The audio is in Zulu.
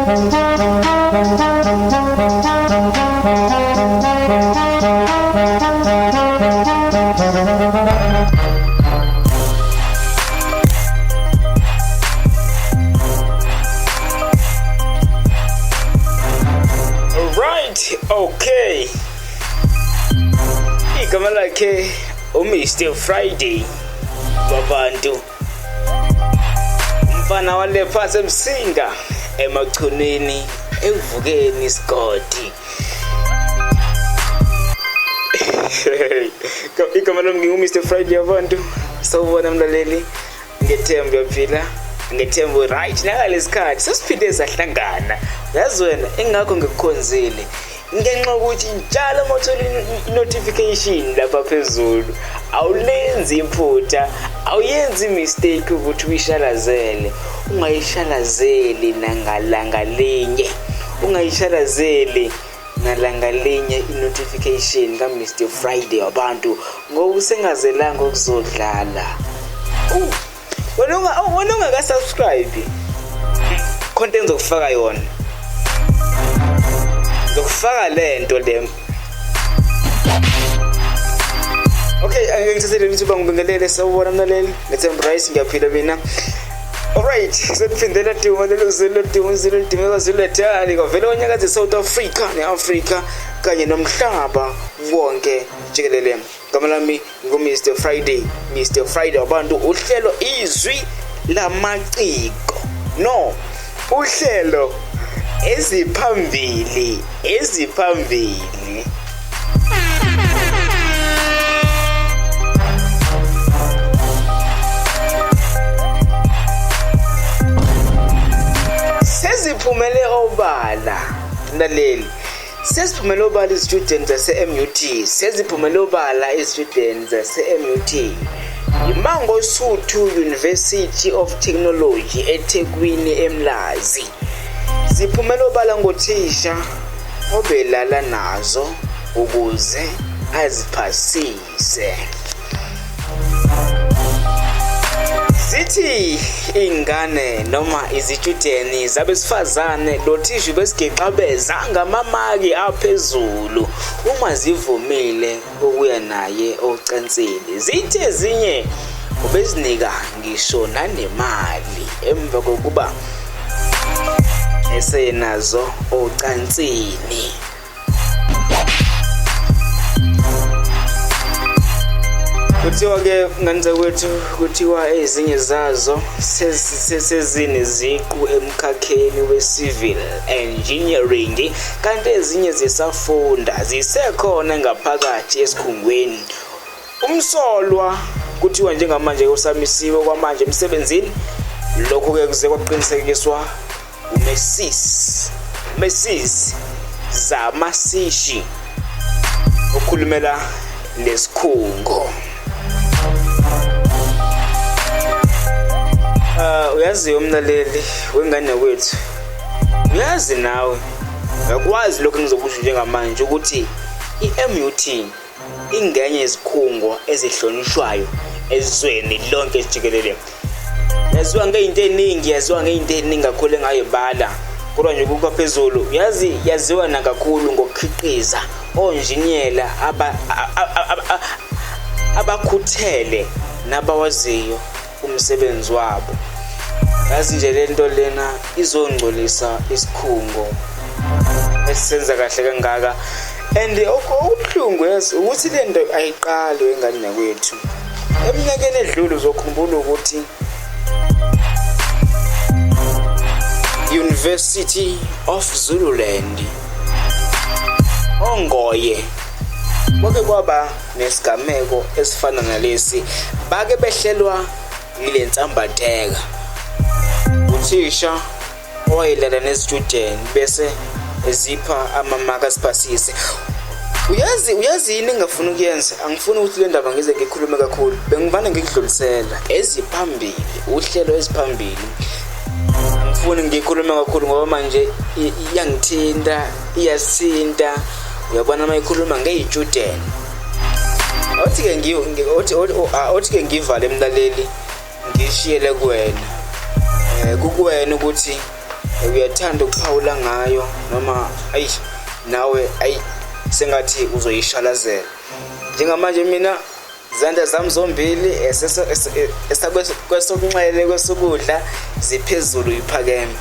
Right, okay. Igama lakhe uMr Friday wabantu. Umfana wale phansi eMsinga emachunini evukeni isigodi. Igama lami ngingu-Mr Friday abantu. Sawubona mlaleli. Ngethemba uyaphila. Ngethemba right nangalesikhathi sesiphinde sahlangana. Yazi wena ingakho ngikukhonzile. Ngenxa yokuthi njalo uma uthola i-notification lapha phezulu awulenzi iphutha, awuyenzi mistake ukuthi uyishalazele. Ungayishalazeli nangalanga linye. Ungayishalazeli nalanga linye i-notification ka-Mr Friday wabantu ngoba usengazelanga ukuzodlala. Wena wena ungaka-subscribe content ngizokufaka yona, ngizokufaka le nto le. Okay, angeke ngithathe leli thuba ngibingelele. Sawubona mlaleli, ngethemba right, ngiyaphila mina. Alright, sekuphindela duma lelo zulu duma zulu duma kwaZulu Natal kwavele onyakazi South Africa ne-Afrika kanye nomhlaba wonke jikelele. Gama lami ngu-Mr Friday, Mr Friday wabantu, uhlelo izwi lamaciko. No, uhlelo eziphambili, eziphambili. Seziphumele obala mlaleli, seziphumele obala izitshudeni zase-MUT, seziphumele obala izitshudeni zase-MUT, iMangosuthu University of Technology eThekwini eMlazi. Ziphumele obala ngothisha obelala nazo ukuze aziphasise. Zithi iy'ngane noma izitshudeni zabesifazane lo thisha ubesigixabeza ngamamaki aphezulu uma zivumile ukuya naye ocansini. Zithi ezinye ubezinika ngisho nanemali emva kokuba esenazo ocansini. Kuthiwa-ke ngane zakwethu, kuthiwa ezinye zazo sezineziqu emkhakheni we-civil engineering, kanti ezinye zisafunda, zisekhona ngaphakathi esikhungweni. Umsolwa kuthiwa njengamanje usamisiwe kwamanje emsebenzini. Lokhu-ke kuze kwaqinisekiswa uMessis Messis Zamasishi okhulumela lesikhungo. Uyazi umlaleli wengane kwethu, uyazi nawe uyakwazi lokho engizokusho njengamanje ukuthi i-MUT ingenye yezikhungo ezihlonishwayo ezweni lonke jikelele. Yaziwa ngey'nto ey'ningi, yaziwa ngey'nto ey'ningi kakhulu engayibala, kodwa nje kuka phezulu yazi yaziwa nakakhulu ngokukhiqiza onjiniyela abakhuthele nabawaziyo umsebenzi wabo. Yazi nje le nto lena izongcolisa isikhungo esisenza kahle kangaka. And okubuhlungu yazi ukuthi le nto ayiqali wengane nakwethu. Eminyakeni edlule uzokhumbula ukuthi University of Zululand ongoye kwake kwaba nesigameko esifana nalesi, bake behlelwa yile nsambatheka. Uthisha owayelala nezitshudeni bese ezipha amamaka asiphasise. Uyazi uyazi yini engingafuni ukuyenza? Angifuni ukuthi le ndaba ngize ngikhulume kakhulu, bengivane ngikudlulisela eziphambili, uhlelo eziphambili. Angifuni ngikhulume kakhulu ngoba manje iyangithinta, iyasithinta. Uyabona uma ikhuluma ngey'tshudeni. Othi-ke othi-ke ngivale mlaleli, ngishiyele kuwena. Kukuwena ukuthi Uyathanda ukuphawula ngayo noma ayi nawe ayi sengathi uzoyishalazela. Njengamanje mina izandla zami zombili esakwesokunxele kwesokudla ziphezulu iphakeme.